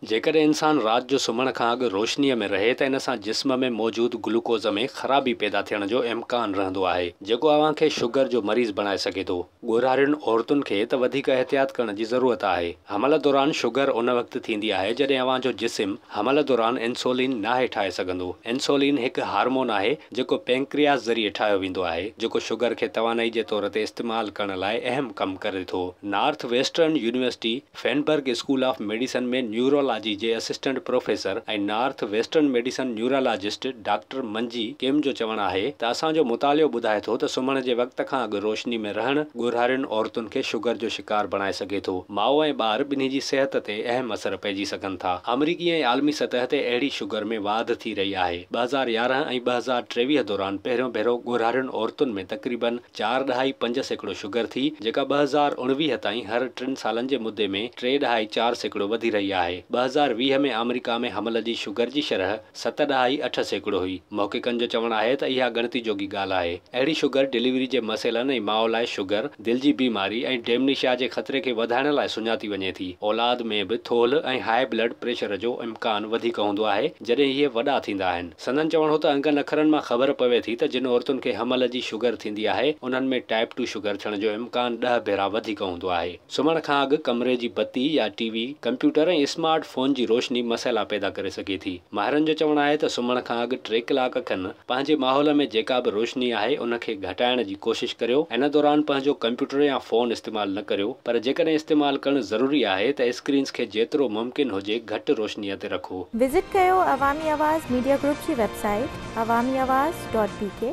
جيڪڏهن انسان رات جو سمهڻ کان اڳ روشنيء ۾ رهي ته ان سان جسم ۾ موجود گلوڪوز ۾ خرابي پيدا ٿيڻ جو امڪان رهندو آهي، جيڪو اوهان کي شگر جو مريض بڻائي سگهي ٿو. ڳورهارين عورتن کي ته وڌيڪ احتياط ڪرڻ جي ضرورت آهي. حمل دوران شگر ان وقت ٿيندي آهي جڏهن اوهان جو جسم حمل دوران انسولين ناهي ٺاهي سگهندو. انسولين هڪ هارمون آهي جيڪو پينڪرياس ذريعي ٺاهيو ويندو آهي، جيڪو شگر کي توانائي جي طور تي استعمال ڪرڻ لاء اهم ڪم ڪري ٿو. North Western University Feinberg School of Medicine ۾ neurology جي assistant professor ۽ Northwestern Medicine neurologist doctor Minji Kim جو چوڻ آهي ته اسان جو مطالعو ٻڌائي ٿو ته سمهڻ جي وقت کان اڳ روشني ۾ رهڻ ڳورهارين عورتن کي شگر جو شڪار بڻائي سگهي ٿو. ماء ۽ ٻار ٻنهي جي صحت تي اهم اثر پئجي سگهن ٿا. آمريڪي ۽ عالمي سطح تي اهڙي شگر ۾ واڌ ٿي رهي آهي. 2011 ۽ 2023 دوران پهريون ڀيرو ڳورهارين عورتن ۾ تقريبن چار ڏهائي 5% شگر ٿي، جيڪا 2019 تائين هر ٽن سالن جي مدي ۾ ٽي ڏهائي 4% وڌي رهي آهي. 2020 ۾ آمريڪا ۾ حمل جي شگر جي شرح 7.8% هئي. محققن جو چوڻ آهي ته اها ڳڻتي جوڳي ڳالهه آهي. اهڙي شگر ڊليوري جي مسئلن ۽ ماء لاء شگر، دل جي بيماري ۽ ڊيمنيشيا جي خطري کي وڌائڻ لاء سڃاتي وڃي ٿي. اولاد ۾ به ٿولهه ۽ هاء بلڊ پريشر جو امڪان وڌيڪ هوندو آهي، جڏهن اهي وڏا ٿيندا آهن. سندن چوڻ هو ته انگن اکرن مان خبر پوي ٿي ته جن عورتن کي حمل جي شگر ٿيندي آهي انهن ۾ ٽائپ ٽو شگر ٿيڻ جو امڪان 10 ڀيرا وڌيڪ هوندو آهي. سمهڻ کان اڳ ڪمري جي بتي يا T V, computer ۽ smart phone جي روشني مسئلا پيدا ڪري سگهي ٿي. ماهرن جو چوڻ آهي ته سمهڻ کان اڳ ٽي ڪلاڪ کن پنهنجي ماحول ۾ جيڪا به روشني آهي ان کي گهٽائڻ جي ڪوشش ڪريو. ان دوران پنهنجو ڪمپيوٽر يا فون استعمال نه ڪريو پر جيڪڏهن استعمال ڪرڻ ضروري آهي ته اسڪرينز کي جيترو ممڪن هجي گهٽ روشنيء تي رکو. وزٽ ڪيو عوامي آواز ميڊيا گروپ جي web site Awami Awaz dot B K.